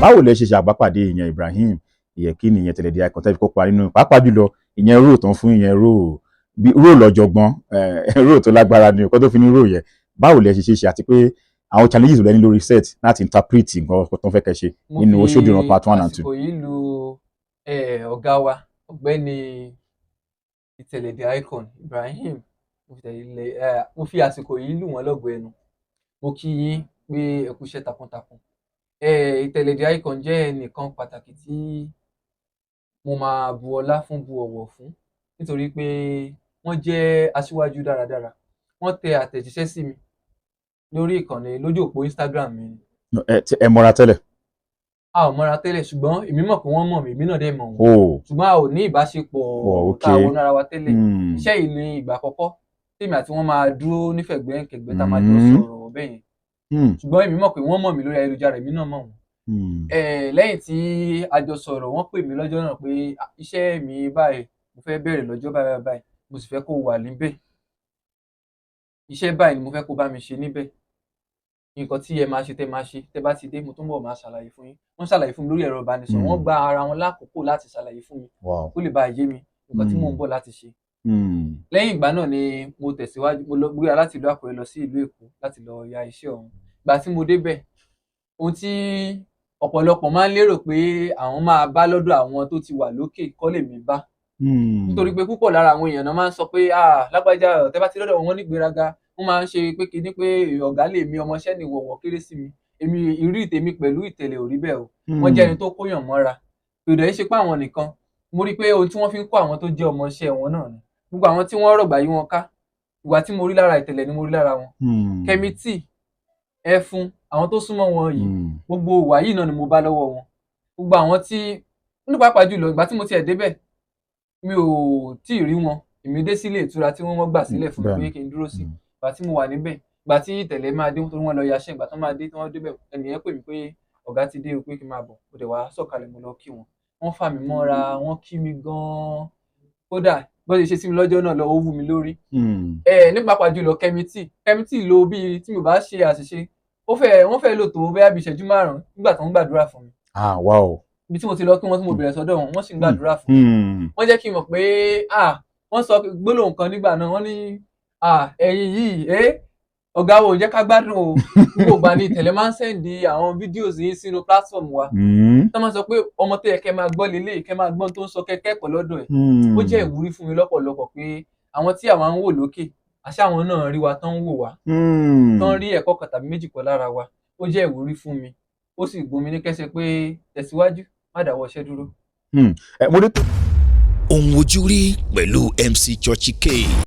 Báwo lẹ ṣe ṣàbápàdé ìyẹn Ibrahim Ìyẹ̀kínì, ìyẹn Ìtẹ̀lẹ̀ the Icon, tẹ́ fi kópa nínú, pàápàá jùlọ ìyẹn role tán fún, ìyẹn role bí role ọ̀jọ̀gbọ́n, role tó lágbára ni nǹkan tó fi ní role yẹn? Báwo lẹ ṣe ṣe ṣe, àti pé àwọn challenges wo lẹ ní lórí set láti interpret nǹkan tó ń fẹ́ kẹ́ ṣe Mo nínú fi Oṣòdìran part one and two? àsìkò yìí lu ọ̀gá wa, Ọ̀gbẹ́ni Ìtẹ̀lẹ̀ the Icon Ibrahim, mo fi àsìkò yìí lù wọ́n lọ́gọ̀ọ́ ẹnu. Mo kí yín pé ẹ kú iṣẹ́ takuntakun. Ìtẹ̀lẹ̀ the Icon jẹ́ ẹnìkan pàtàkì tí mo máa bu ọlá fún, bu ọ̀wọ̀ fún, nítorí pé wọ́n jẹ́ aṣíwájú dáradára. Wọ́n tẹ àtẹ̀jíṣẹ́ sí mi lórí ìkànnì, lójú òpó Instagram mi ni. Ẹ mọ́ra tẹ́lẹ̀? A ò mọ́ra tẹ́lẹ̀, ṣùgbọ́n èmi mọ̀ pé wọ́n mọ̀ mí, èmi náà dẹ̀ mọ̀ wọ́n, ṣùgbọ́n a ò ní ìbáṣepọ̀ tá a wọnú ara wa tẹ́lẹ̀. Iṣẹ́ yìí ni ìgbà àkọ́kọ́ tèmi àti wọn máa dúró nífẹ̀gbẹ́kẹ̀gbẹ́, tá a máa jọ sọ̀rọ̀ bẹ́ẹ̀ yẹn. Ṣùgbọ́n èmi mọ̀ pé wọ́n mọ̀ mí lórí ayélujára, èmi náà mọ̀ wọ́n. Lẹ́yìn tí a jọ sọ̀rọ̀, wọ́n pè mí lọ́jọ́ náà pé, "Ah, iṣẹ́ mi báyìí, mo fẹ́ bẹ̀rẹ̀ lọ́jọ́ báyìí báyìí báyìí, mo sì fẹ́ kó wà níbẹ̀. Iṣẹ́ báyìí ni mo fẹ́ kó bá mi ṣe níbẹ̀. Nǹkan tí ẹ máa ṣe, tẹ́ máa ṣe, tẹ́ bá ti dé, mo tún bọ̀ máa ṣàlàyé fún yín." Wọ́n ṣàlàyé fún mi lórí ẹ̀rọ ìbánisọ̀rọ̀. Wọ́n gba ara wọn lákòókò láti ṣàlàyé fún mi kó lè bá yé mi nǹkan tí mò ń bọ̀ láti ṣe. Lẹ́yìn ìgbà náà ni mo tẹ̀síwájú, mo lọ gbéra láti ìlú Àkúrẹ́ lọ sí ìlú Èkó láti lọ ya iṣẹ́ ọ̀hún. Ìgbà tí mo débẹ̀, ohun tí ọ̀pọ̀lọpọ̀ máa ń lérò pé àwọn máa bá lọ́dọ̀ àwọn tó ti wà lókè kọ́ lèmi bá, nítorí pé púpọ̀ lára àwọn èèyàn náà máa ń sọ pé, "Ah, lágbájá, tẹ́ bá ti lọ́dọ̀ wọn ní ìgbéraga, wọ́n máa ń ṣe pé kinní, pé ọ̀gá lè mi, ọmọọṣẹ́ ni ìwọ̀wọ̀ kéré sí mi." Èmi, ìrírí tèmi pẹ̀lú Ìtẹ̀lẹ̀ ò rí bẹ́ẹ̀ o. Wọ́n jẹ́ ẹni tó kóyàn mọ́ra. Kò dẹ̀ ṣe pé àwọn nìkan, mo rí i pé ohun tí wọ́n fi ń kọ́ àwọn tó jẹ́ ọmọọṣẹ́ wọn náà ni gbogbo àwọn tí wọ́n rọ̀gbà yí wọn ká. Ìwà tí mo rí lára Ìtẹ̀lẹ̀ ni mo rí lára wọn. Kẹ́mítì, Ẹfun, àwọn tó súnmọ́ wọn yìí, gbogbo ìwà yìí náà ni mo bá lọ́wọ́ wọn. Gbogbo àwọn tí ní, pàápàá jùlọ ìgbà tí mo tiẹ̀ débẹ̀, mi ò tí ì rí wọn. Èmi dé sílé ìtura tí wọ́n gbà sílẹ̀ fún mi pé kí n dúró sí. Ìgbà tí mo wà níbẹ̀, ìgbà tí Ìtẹ̀lẹ̀ máa dé, torí wọ́n lọ yaṣẹ́, ìgbà tó máa dé, tí wọ́n débẹ̀, ẹnìyẹn pè mí pé ọ̀gá ti dé o, pé kí n máa bọ̀. Mo dẹ̀ wá sọ̀kalẹ̀, mo lọ kí wọn. Wọ́n fà mí mọ́ra, wọ́n kí mi gan-an. Kódà bó ṣe ṣe sí mi lọ́jọ́ náà lọ, ó wú mi lórí. Ẹ ní pàápàá jùlọ Kẹ́mítì, Kẹ́mítì lo bíi, tí mi ò bá ṣe àṣìṣe, ó fẹ́ wọ́n fẹ́ lò tó bóyá bíi ìṣẹ́jú 5 nígbà tó ń gbàdúrà fún mi. Ibi tí mo ti lọ kí wọ́n, tí mo bẹ̀rẹ̀ sọ́dọ̀ wọn, wọ́n sì ń gbàdúrà fún mi. Wọ́n jẹ́ kí n mọ̀ pé, ah, wọ́n sọ gbólóhùn kan nígbà náà, wọ́n ní, "Ah, ẹ̀yin yìí, ọ̀gá wo ò jẹ́ ká gbádùn o. Gbogbo ìgbà ni Ìtẹ̀lẹ̀ máa ń send àwọn videos yín sínú platform wa, tó máa ń sọ pé ọmọ tó yẹ kẹ́ máa gbọ́ lélẹ̀, kẹ́ máa gbọ́n tó ń sọ, kẹ́ kẹ́kọ̀ọ́ lọ́dọ̀ ẹ̀." Ó jẹ́ ìwúrí fún mi lọ́pọ̀lọpọ̀ pé àwọn tí àwa ń wò lókè, àṣé àwọn náà rí wa tán ń wò wá, tán rí ẹ̀kọ́ kan tàbí méjì kọ́ lára wa. Ó jẹ́ ìwúrí fún mi, ó sì gún mi ní kẹ́sẹ̀ pé tẹ̀síwájú, má dáwọ́ iṣẹ́ dúró. Ẹ mo rí Ohun ojú rí pẹ̀lú MC Churchy K.